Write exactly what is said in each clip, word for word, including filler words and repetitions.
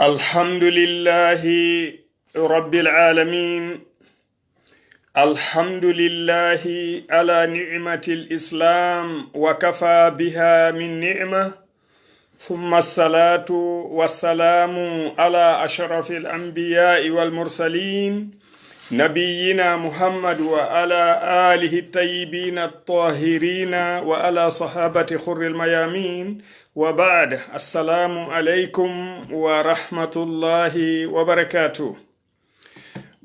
الحمد لله رب العالمين. الحمد لله على نعمة الإسلام وكفى بها من نعمة، ثم الصلاة والسلام على أشرف الأنبياء والمرسلين، نبينا محمد وعلى آله الطيبين الطاهرين وعلى صحابة خر الميامين، وبعد، السلام عليكم ورحمة الله وبركاته.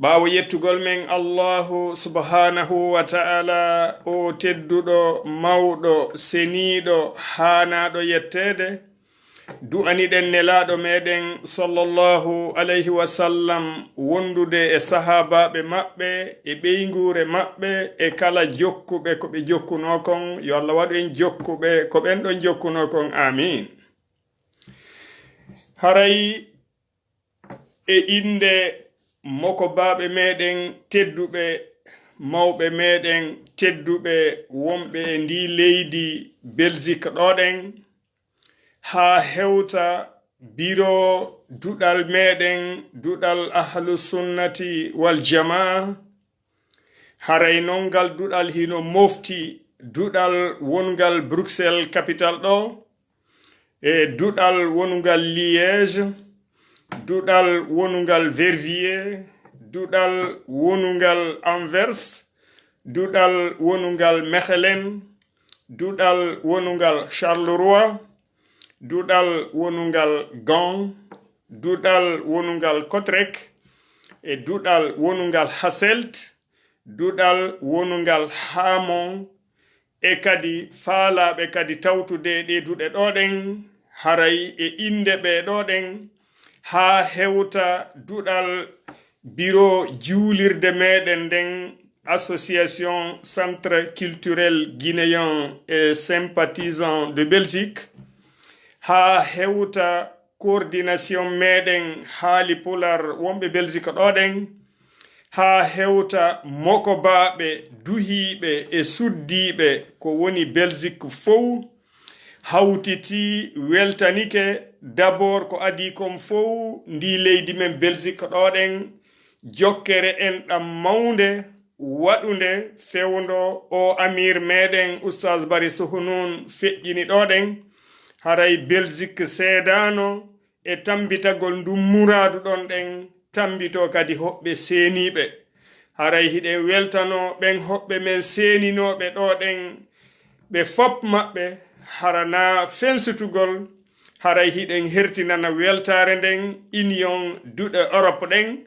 Ɓaawo yettugol men Allahu subhanahu wa ta'ala, o tedduɗo, mawɗo, seniiɗo, haanaaɗo yetteede, du'aniɗen Nelaaɗo meɗen sallallahu alayhi wa sallam wondude e sahaabaaɓe maɓɓe, e ɓeynguure maɓɓe, e kala jokkuɓe ko ɓe jokkunoo kon. Yo Allah waɗu en jokkuɓe ko ɓen ɗon jokkunoo kon. Aamiin. Haray e innde mokobaaɓe meɗen tedduɓe, mawɓe meɗen tedduɓe wonɓe e ndii leydi Belgique ɗoo ɗen, haa hewta biro duɗal meɗen, duɗal Ahlu Sunnati wal Jamaa, haray non ngal duɗal hino mofti duɗal wongal Bruxelles, capital ɗoo, e duɗal wonungal Liège, duɗal wonungal Verviers, duɗal wonungal Anvers, duɗal wonungal Mechelen, duɗal wonungal Charleroi, duɗal wonungal Gand, duɗal wonungal Kortrijk, e duɗal wonungal Hasselt, duɗal wonungal Hamon, e kadi faalaaɓe kadi tawtude ɗee duɗe ɗoo ɗen, haray e innde ɓee ɗoo ɗen, haa hewta duɗal biro juulirde meɗen nden, Association Centre Culturel Guinéen et Sympathisant de Belgique, haa hewta coordination meɗen haali Pulaar wonɓe Belgique ɗoo ɗen, haa hewta mokobaaɓe, duhiiɓe e suddiiɓe ko woni Belgique fow, hawtiti, weltanike, d'abord ko adii kon fow, ndii leydi men Belgique ɗoo ɗen, jokkere enɗam mawnde waɗunde fewndo o Amir meɗen Oustaz Bari Suhunun feƴƴini ɗoo ɗen, haray Belgique seedaano e tammbitagol ndun muraadu ɗon ɗen, tammbitoo kadi hoɓɓe seeniiɓe. Haray hiɗen weltanoo ɓen hoɓɓe men seeninooɓe ɗoo ɗen, ɓe fop maɓɓe, hara naa fensutugol, haray hiɗen hertinana weltaare nden Union duɗe Europe ɗen,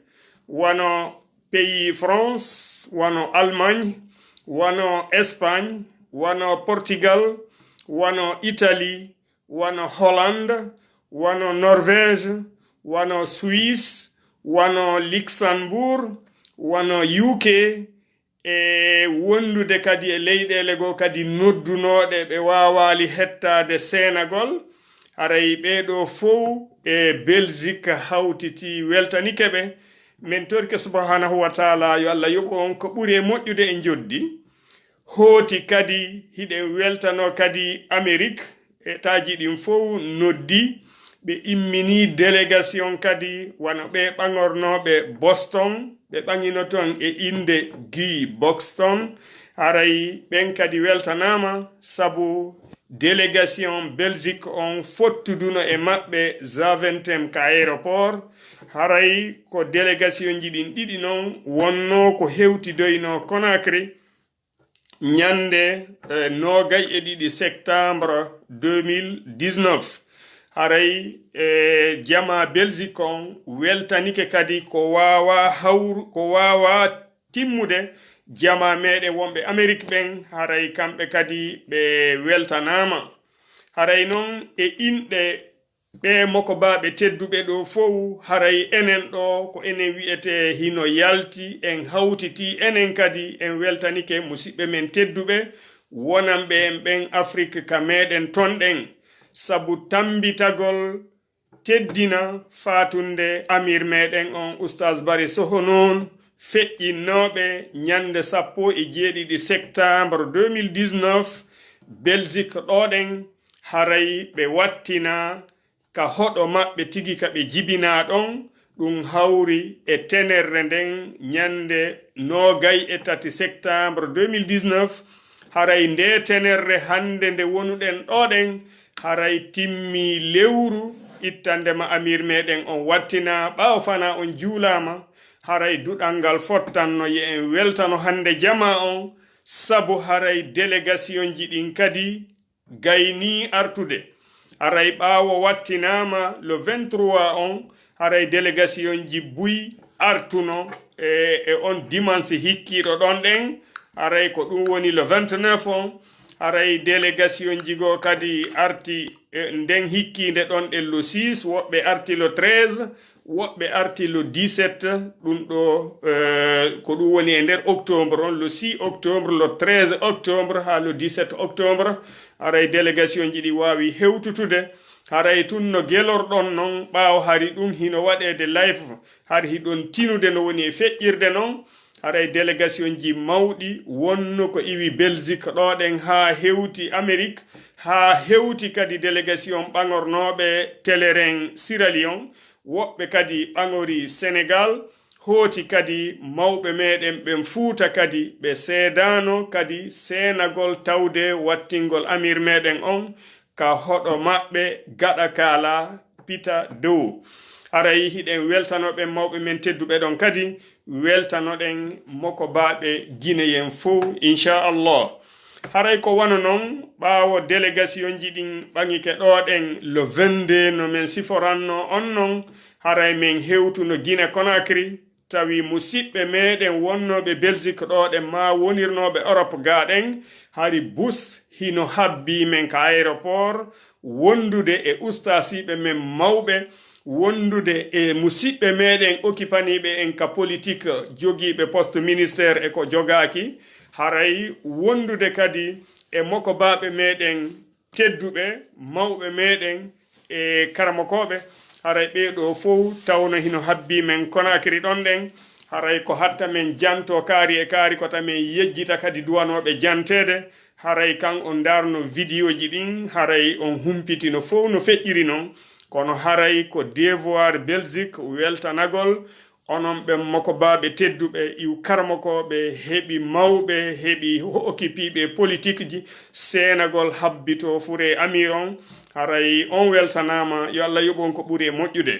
wano pays France, wano Allemagne, wano Espagne, wano Portugal, wano Italie, wano Hollande, wano Norvège, wano Suisse, wano Luxembourg, wano U K, e wondude kadi e leyɗeele goo kadi noddunooɗe ɓe waawaali hettaade seenagol. Haray ɓee ɗoo fow e Belgique hawtiti weltanike ɓe. Men torike subhanahu wa taala yo Allah yoɓu on ko ɓuri e moƴƴude e njoddi. Hooti kadi hiɗen weltanoo kadi Amérique, etaaji ɗin fow noddi, ɓe immini délégation kadi, wano ɓe ɓaŋornooɓe Boston, ɓe ɓaŋino ton e innde Guy Buxton. Haray ɓen kadi weltanaama, sabu délégation Belgique on fottuduno e maɓɓe Zaventem ka aéroport. Haray ko délégationji ɗin ɗiɗi non wonnoo ko hewtidoynoo Conakry, ñande, eh, noogay e ɗiɗi septembre deux mille dix-neuf. Haray, eh, jamaa Belgique on weltanike kadi ko waawa hawru, ko waawa timmude jamaa meɗen wonɓe Amérique ɓen, haray kamɓe kadi ɓe weltanaama. Haray non e inɗe ɓee mokobaaɓe tedduɓe ɗoo fow, haray enen ɗoo ko enen wi'etee hino yalti, en hawtitii enen kadi, en weltanike musiɓɓe men tedduɓe wonanɓe en ɓen Afrik ka meɗen ton ɗen, sabu tammbitagol teddina faatunde Amir meɗen on Oustaz Bari Soho non feƴƴinnooɓe ñande sappo e jeeɗiɗi septembre deux mille dix-neuf, Belgique ɗoo ɗen, haray ɓe wattina ka hoɗo maɓɓe tigi ka ɓe jibinaa ɗon, ɗum hawri e tenerre nden ñannde noogay e tati septembre deux mille dix-neuf. Haray nde tenerre hannde nde wonuɗen ɗoo ɗen, haray timmi lewru ittande ma amir meɗen on wattinaa, ɓaawo fanaa on juulaama. Haray duɗal ngal fottanno, yo en weltano hannde jamaa on, sabu haray delegasionji ɗin kadi gaynii artude. Haray ɓaawo wattinaama le vingt-trois on, haray delegasionji buy artuno e, e on dimanche hikkiiɗo ɗon ɗen, haray ko ɗum woni le vingt-neuf on, haray delegasionji goo kadi arti, e, nden hikkiinde ɗon ɗen le six, woɓɓe arti le treize, woɓɓe arti le dix-sept, ɗum ɗo, eh, ko ɗum woni e nder octobre on, le six octobre, le treize octobre, haa le dix-sept octobre, haray delegasionji ɗi waawi hewtutude, haray tun no gelorɗon non, ɓaawo hari ɗum hino waɗeede live, hari hiɗon tinude no woni e feƴƴirde non, haray delegasionji mawɗi wonno ko iwi Belgique ɗoo ɗen haa hewti Amérique, haa hewti kadi delegasion ɓaŋornooɓe Teleren Sierra Leone, woɓɓe kadi ɓaŋorii Senegal, hooti kadi mawɓe meɗen ɓen Fuuta kadi ɓe seedaano kadi seenagol tawde wattingol amir meɗen on ka hoɗo maɓɓe gaɗa kaala pita dow. Haray hiɗen weltano ɓen mawɓe men tedduɓe ɗon kadi, weltanoɗen mokobaaɓe Gineyen fow, inchallah. Haray ko wano non, ɓaawo delegasionji ɗin ɓaŋike ɗoo ɗen le vingt-deux no men siforanno on non, haray men hewtuno Gine Konakri, tawi musiɓɓe meɗen wonnooɓe Belgique ɗoo ɗen maa wonirnooɓe Europe gaa ɗen, hari bus hino habbii men ka aéroport, wondude e ustaasiiɓe men mawɓe, wondude e musiɓɓe meɗen occupaniiɓe en ka politique, jogiiɓe poste ministère e ko jogaaki, haray wondude kadi e mokobaaɓe meɗen tedduɓe, mawɓe meɗen e karamokooɓe, haray ɓee ɗoo fow tawno hino habbii men Konakri ɗon ɗen, haray ko hatta men janto kaari e kaari, ko ta men yejjita kadi duwanooɓe janteede, haray kan on ndaarno vidéoji ɗin, haray on humpitino fow no feƴƴiri non, kono haray ko devoir Belgique weltanagol onon ɓen mokobaaɓe tedduɓe, iw karamokooɓe, heɓi mawɓe, heɓi okipiiɓe politikji, seenagol habbitoo furee amir on, haray on weltanaama, yo Alla yoɓu on ko ɓuri e moƴƴude.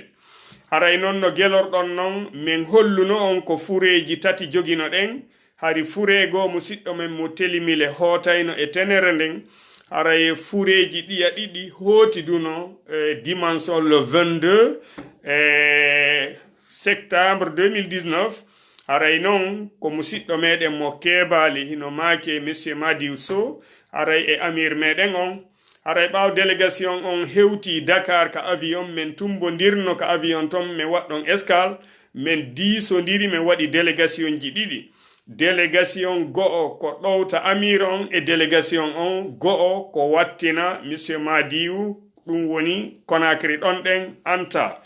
Haray non no gelorɗon non, men holluno on ko fureeji tati joginoɗen, hari furee goo musiɗɗo men mo Telimile hootayno e tenere nden, haray fureeji ɗiya ɗiɗi hootiduno, e dimanche on le vingt-deux, e septembre deux mille dix-neuf, haray non ko musiɗɗo meɗen mo keebaali hino maake Monsieur Madiou Sow, haray e amir meɗen on, haray ɓaawo délégation on hewti Dakar ka avion, men tumbondirno ka avion ton, men waɗɗon escale, men diisondiri, men waɗi délégationji ɗiɗi. Délégation go'o ko ɗowta amir on e délégation on go'o ko wattina Monsieur Madiou, ɗum woni Conakry ɗon ɗen Anta.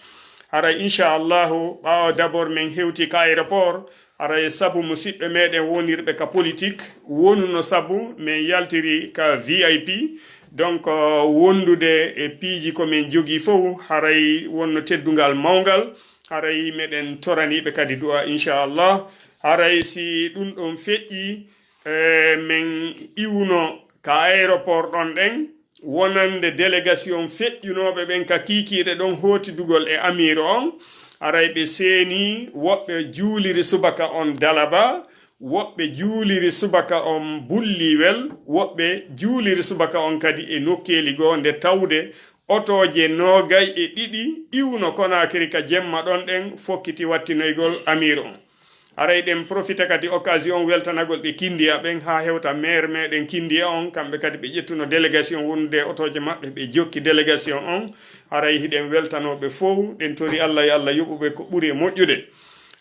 Haray inchallahu ɓaawo d'abord men hewti ka aéroport, haray sabu musiɓɓe meɗen wonirɓe ka politique, wonuno sabu men yaltiri ka V I P. Donc, wondude e piiji ko men jogii fow, haray wonno teddungal mawngal, haray meɗen toraniɓe kadi du'a inchallah. Haray si ɗum ɗon feƴƴi, e, men iwuno ka aéroport ɗon ɗen, wonande délégation feƴƴunooɓe ɓen ka kiikiiɗe ɗon hootidugol e amiiru on, haray ɓe seeni woɓɓe juuliri subaka on Dalaba, woɓɓe juuliri subaka on Bulliwel, woɓɓe juuliri subaka on kadi e nokkeeli goo, nde tawde otooje noogay e ɗiɗi iwno Conakry ka jemma ɗon ɗen fokkiti wattinoygol amiiru on. Haray ɗen profita kadi occasion weltanagol ɓe Kindiya ɓen, haa hewta maire meɗen Kindiya on, kamɓe kadi ɓe ƴettuno délégation wondude e otooje maɓɓe, ɓe jokki délégation on. Haray hiɗen weltano ɓe fow, ɗen tori Allah yo Allah yoɓu ɓe ko ɓuri e moƴƴude.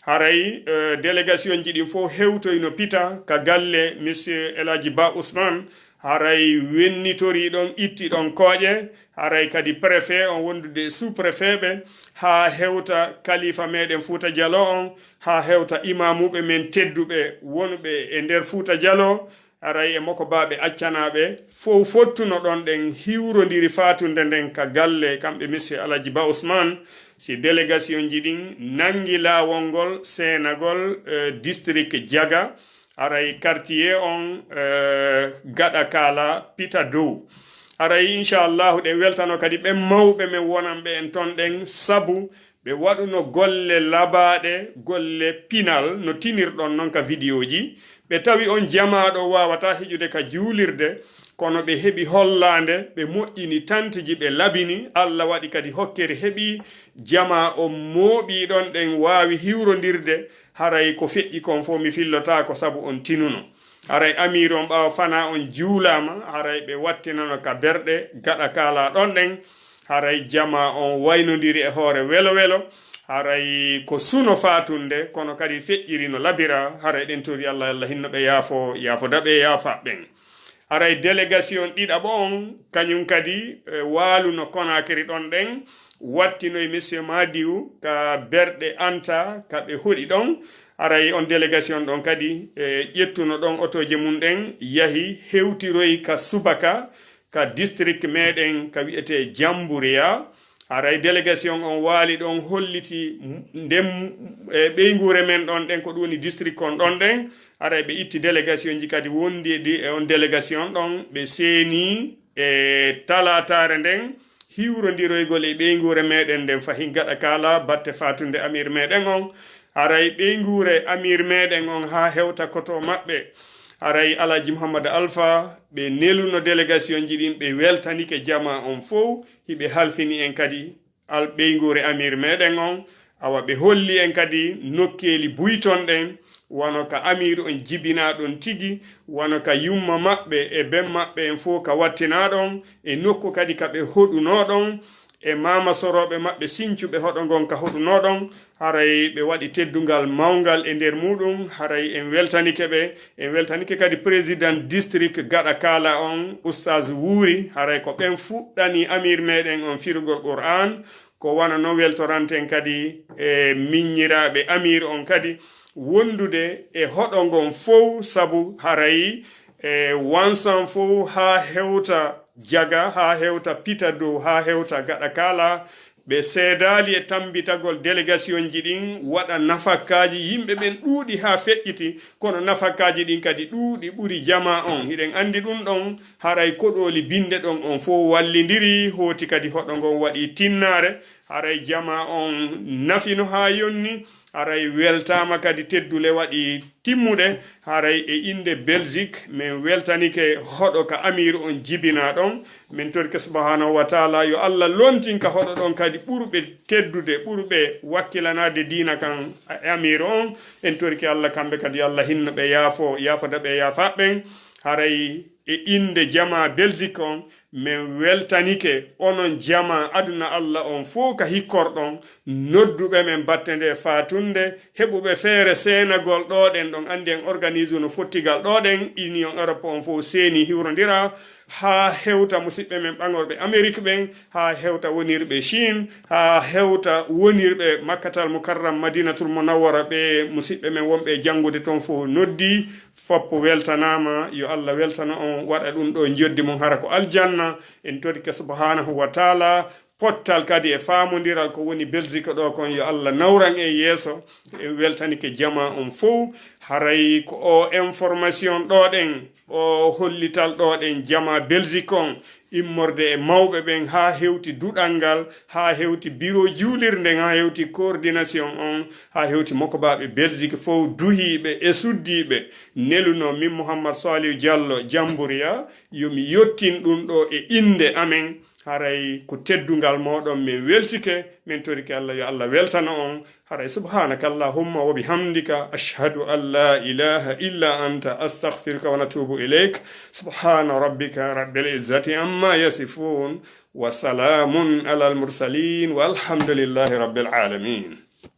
Haray, eh, délégationji ɗin fow hewtoyno pita ka galle Monsieur El Hadji Ba Ousmane, haray wennitori ɗon, itti ɗon kooƴe, haray kadi préfet on wondude e sous-préfet ɓe, haa hewta kalifa meɗen Fuuta Jaloo on, haa hewta imamuɓe men tedduɓe wonɓe e nder Fuuta Jaloo, haray e mokobaaɓe accanaaɓe fow fottuno ɗon ɗen hiwrondiri faatunde nden ka galle, kamɓe monsieur Alaji Ba Ousmane, si délégation ji ɗin nangi laawol ngol seenagol, eh, district Jaga, haray quartier on, eh, gaɗa kaala pita dow. Haray inchallahu ɗen weltano kadi ɓen mawɓe men wonanɓe en ton ɗen, sabu ɓe waɗuno golle labaaɗe, golle pinal no tinirɗon non ka vidéo ji. Ɓe tawi on jamaa ɗo waawataa heƴude ka juulirde, kono ɓe heɓi hollaande, ɓe moƴƴini tantiji, ɓe labini. Alla waɗi kadi hokkere heɓi, jamaa on mooɓii ɗon ɗen waawi hiwrondirde. Haray ko feƴƴi kon fow mi fillotaako sabu on tinuno. Haray amiiru on ɓaawo fanaa on juulaama, haray ɓe wattinano ka berɗe gaɗa kaalaa ɗon ɗen. Haray jamaa on waynondiri e hoore welo welo. Haray ko suno faatunde, kono kadi feƴƴiri no labira. Haray ɗen tori Alla, Alla hinno ɓe yaafo, yaafoda ɓe, yaafa ɓen. Haray délégation ɗiɗaɓo on, kañum kadi, eh, waaluno Conakry ɗon ɗen, wattinoy monsieur Madiou ka berɗe Anta, ka ɓe hoɗi ɗon. Haray on délégation ɗon kadi, eh, ƴettuno ɗon otooje mum ɗen, yahi hewtiroy ka subaka, ka district meɗen ka wi'etee Jamburia. Haray délégation on waali ɗon, holliti m-, nden, eh, ɓeynguure men ɗon ɗen, ko ɗum woni district on ɗon ɗen. Haray ɓe itti délégation ji kadi wondi e di-, e on délégation ɗon, ɓe seeni e talaataare nden, hiwrondiroygol e ɓeynguure meɗen nden fahin gaɗa kaala batte faatunde amir meɗen on. Haray ɓeynguure amir meɗen on haa hewta koto maɓɓe. Haray Alaji Muhammad Alfa, ɓe neluno délégation ji ɗin, ɓe weltanike jamaa on fow, hiɓe halfini en kadi al-, ɓeynguure amir meɗen on. Awa ɓe holli en kadi nokkeeli buyton ɗen, wano ka amir on jibinaa ɗon tigi, wano ka yumma maɓɓe e ben maɓɓe en fow ka wattinaa ɗon, e nokku kadi ka ɓe hoɗunoo ɗon, e maama sorooɓe maɓɓe sincuɓe hoɗo ngon ka hoɗunoo ɗon. Haray ɓe waɗi teddungal mawngal e nder muɗum. Haray en weltanike ɓe. En weltanike kadi président district gaɗa kaala on, Oustaz Wuuri. Haray ko ɓen fuɗɗani amir meɗen on firugol Qur'an. Ko wano no weltoranten kadi e miññiraaɓe amir on kadi wondude e hoɗo ngon fow, sabu haray e wansan fow haa hewta jaga, haa hewta pita dow, haa hewta gaɗa kaala. Ɓe seedaali e tammbitagol délégation ji ɗin waɗa nafakkaaji, yimɓe ɓen ɗuuɗi haa feƴƴiti, kono nafakkaaji ɗin kadi ɗuuɗi ɓuri jamaa on. Hiɗen anndi ɗum ɗon, haray koɗooli binnde ɗon on fow wallindiri, hooti kadi hoɗo ngon waɗi tinnaare, haray jamaa on nafino haa yonni, haray weltaama kadi teddule waɗi timmuɗe, haray e innde Belgique, men weltanike hoɗo ka amiiru on jibinaa ɗon. Men torike subhanahu wa taala yo Alla lontin ka hoɗo ɗon kadi ɓurɓe teddude, ɓurɓe wakkilanaade diina kan e amiiru on. En torike Alla kamɓe kadi yo Alla hinno ɓe yaafo, yaafoda ɓe yaafa ɓen. Haray e innde jamaa Belgique on, men weltanike onon jamaa aduna Alla on fow ka hikkorɗon, nodduɓe men batte nde faatunde, heɓuɓe feere seenagol ɗo ɗen ɗon, anndi en organise no fottigal ɗo ɗen, Union Europe on fow seeni hiwrondira, haa hewta musiɓɓe men ɓaŋorɓe Amérique ɓen, haa hewta wonirɓe Chine, haa hewta wonirɓe Makkatal Mukarram, Madinatul Munawwara, ɓe musiɓɓe men wonɓe e janngude ton fow noddi, foppo weltanaama, yo Alla weltano on, waɗa ɗum ɗo njoddi mum hara ko aljanna. En torike subhanahu wa taala, pottal kadi e faamondiral ko woni Belgique ɗo kon, yo Alla nawran en yeeso. En weltanike jamaa on fow. Haray ko o information ɗo ɗen, o hollital ɗo ɗen jamaa Belgique on, immorde e mawɓe ɓen haa hewti duɗal ngal, haa hewti biro juulirde ngal, haa hewti coordination on, haa hewti mokobaaɓe Belgique fow duhiiɓe e suddiiɓe, neluno min Mouhammad Saliou Diallo Jamburia, yo mi yottin ɗum ɗo e innde amen. Haray ko teddungal mooɗon, men weltike, men torike Alla, yo Alla weltano on. Haray subhanaka Allahumma wa bihamdika, ashhadu an la ilaha illa anta, astaghfiruka wa natubu ilayk. Subhana rabbika rabbil izzati amma yasifun, wa salamun alal mursalin, walhamdulillahi rabbil alamin.